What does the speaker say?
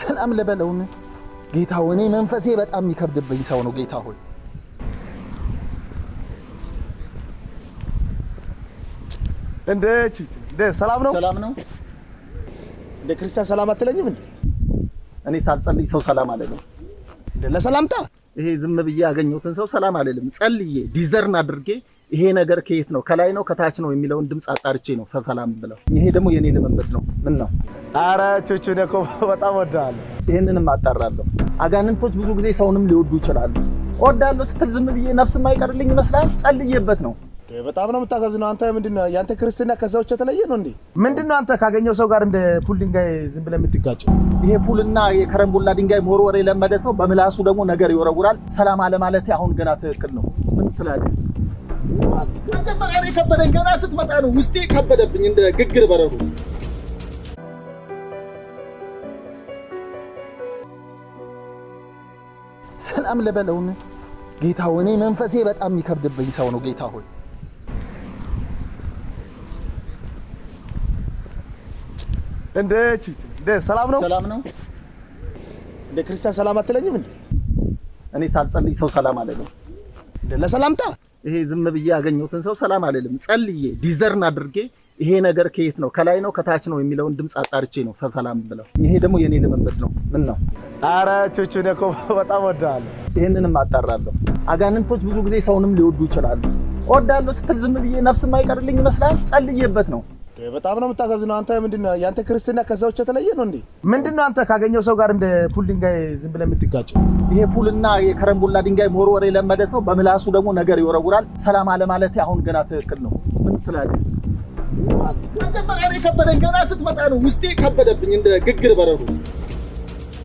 ሰላም ልበለውን? ጌታ ሆይ፣ እኔ መንፈሴ በጣም የሚከብድብኝ ሰው ነው። ጌታ ሆይ። እንደ እንደ ሰላም ነው? ሰላም ነው። እንደ ክርስቲያን ሰላም አትለኝም እንዴ? እኔ ሳልጸልይ ሰው ሰላም አልልም። እንደ ለሰላምታ ይሄ ዝም ብዬ ያገኘሁትን ሰው ሰላም አልልም። ጸልዬ discern አድርጌ ይሄ ነገር ከየት ነው፣ ከላይ ነው ከታች ነው የሚለውን ድምፅ አጣርቼ ነው ሰው ሰላም ብለው። ይሄ ደግሞ የኔ ልምምድ ነው። ምን ነው? አረ ቹቹ፣ እኔ እኮ በጣም እወድሃለሁ። ይህንንም አጣራለሁ። አጋንንቶች ብዙ ጊዜ ሰውንም ሊወዱ ይችላሉ። እወዳለሁ ስትል ዝም ብዬ ነፍስ የማይቀርልኝ ይመስላል። ጸልዬበት ነው። በጣም ነው የምታሳዝነው። አንተ ምንድን ነው ያንተ ክርስትና ከሰዎች የተለየ ነው እንዴ? ምንድን ነው አንተ ካገኘው ሰው ጋር እንደ ፑል ድንጋይ ዝም ብለህ የምትጋጨው? ይሄ ፑልና የከረምቡላ ድንጋይ መወርወር የለመደ ሰው በምላሱ ደግሞ ነገር ይወረውራል። ሰላም አለማለቴ አሁን ገና ትክክል ነው። ምን ትላለህ? መጀመሪያ ነው የከበደኝ። ገና ስትመጣ ነው ውስጤ ከበደብኝ እንደ ግግር በረዶ። ሰላም ልበለውን? ጌታ ሆይ፣ እኔ መንፈሴ በጣም የሚከብድብኝ ሰው ነው። ጌታ ሆይ። እንደ እንደ ሰላም ነው? ሰላም ነው። እንደ ክርስቲያን ሰላም አትለኝም እንዴ? እኔ ሳልጸልይ ሰው ሰላም አልልም። እንደ ለሰላምታ ይሄ ዝም ብዬ ያገኘሁትን ሰው ሰላም አልልም። ጸልዬ discern አድርጌ ይሄ ነገር ከየት ነው፣ ከላይ ነው ከታች ነው የሚለውን ድምፅ አጣርቼ ነው ሰው ሰላም ብለው። ይሄ ደግሞ የኔ ልምምድ ነው። ምን ነው? አረ ቹቹ፣ እኔ እኮ በጣም እወድሃለሁ። ይህንንም አጣራለሁ። አጋንንቶች ብዙ ጊዜ ሰውንም ሊወዱ ይችላሉ። እወዳለሁ ስትል ዝም ብዬ ነፍስ የማይቀርልኝ ይመስላል። ጸልዬበት ነው። በጣም ነው የምታሳዝነው። አንተ ምንድን ነው ያንተ ክርስትና ከሰዎች የተለየ ነው እንዴ? ምንድን ነው አንተ ካገኘው ሰው ጋር እንደ ፑል ድንጋይ ዝም ብለህ የምትጋጨው? ይሄ ፑልና የከረምቡላ ድንጋይ መወርወር የለመደ ሰው በምላሱ ደግሞ ነገር ይወረውራል። ሰላም አለማለቴ አሁን ገና ትክክል ነው። ምን ትላለህ? መጀመሪያ ነው የከበደኝ። ገና ስትመጣ ነው ውስጤ ከበደብኝ እንደ ግግር በረዶ።